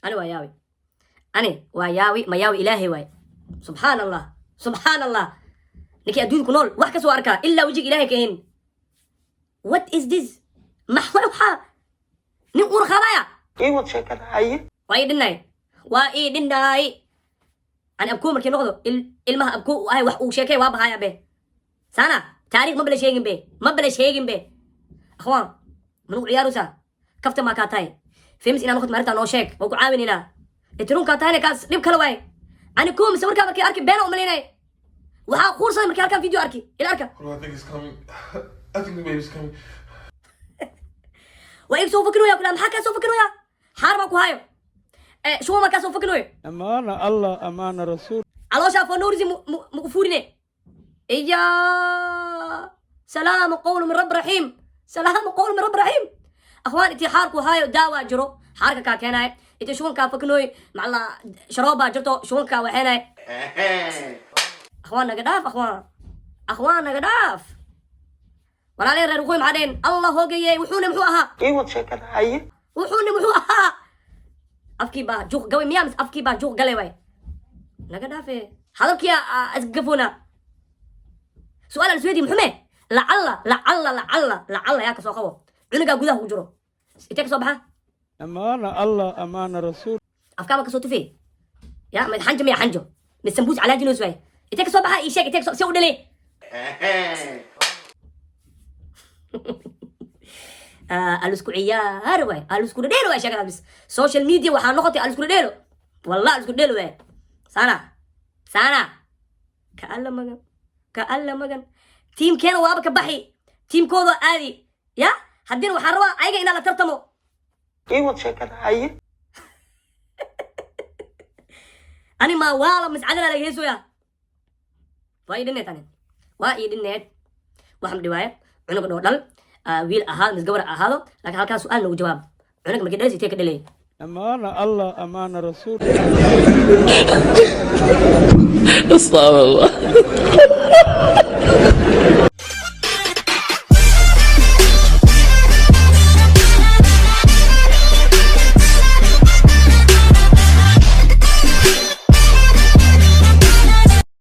Ani waa yaawi, ani waa yaawi, ma yaawi Ilaahay waay. Subxaan Allah, subxaan Allah. Ninkii adduunka ku nool wax kasoo arkaa ilaa wejiga Ilaahay ka ahayn. What is this? Maxaa waxaa nin uur qaadaya? Ii wad sheekada, haye. Waa ii dhinnaay, waa ii dhinnaay. Ani abkuu markii noqdo ilmaha abkuu u ahay wax uu sheekay waa bahaya be sana taariikh ma bala sheegin be, ma bala sheegin be. Akhwaan, manugu ciyaaraysaa? Kafta maa kaa tahay? Famous inaa noqoto maarintaa noo sheeg, waa ku caawinaynaa. Itirunkaa tahayna kaas dhib kale waay. Ani kuwa mise warkaa markii arki beena umalaynay, waxaa quursaday markii halkaan video arki ila arka. Bro, I think it's coming. I think the baby's coming. Waa iga soo fakinaya kula. Maxaa kaa soo fakinaya? Xaar baa ku hayo, shuba maa kaa soo fakinoyo? Amaana Allah, amaana Rasuul. Calooshaa for no reason muku fuurine. Iya, salaamu qawlu min rabb raxiim, salaamu qawlu min rabb raxiim. Akhwaan, intii xaarku haayo daawaa jiro xaarka kaa keenaay. Intii shubankaa fakinooy macala sharoobaa jirto shubankaa waxeenaay. Akhwaan, naga dhaaf. Akhwaan, akhwaan, naga dhaaf. Walaaleen reer waqooyi maxaa dheheen? Allah hoogayey. Wuxuuna muxuu ahaa? Ii wad sheekada, haye. Wuxuuna muxuu ahaa? Afkii baa juuq gabay miyaa mise afkii baa juuq galay? Waay naga dhaafe hadalkii isgafoona. Su-aal aan isweydiy muxume: lacalla lacalla lacalla lacalla yaa kasoo qabo cunugaa gudaha ku jiro, intee kasoo baxa? Amaana Allah, amaana Rasuul. Afkaaba kasoo tufey ya mid xanjo miya? Xanjo mid sambuus calaajinoos waay. Intee kasoo baxa? Ii sheeg, intee kasoo si u dhalay? Alisku ciyaar waay, alisku dhedheelo waay sheekadaas. Bis social media waxaa noqotay alisku dhedheelo, wallah alisku dhedheelo waay. Sana sana ka Alla magan, ka Alla magan. Tiimkeena waaba ka baxi, tiimkooda aadi ya. Haddina waxaan rabaa ayaga inaa la tartamo. Ii wad sheekada, haye. Ani ma waala mascadana laga heesoya? Waa ii dhineed, ani waa ii dhineed. Waxaan dhiwaaya cunuga dhoo dhal, wiil ahaado mis gabar ahaado, laakiin halkaas su-aal noogu jawaab: cunuga markii dhalis intee ka dhalay? Amaana Allah, amaana Rasuul. Astagfirullah.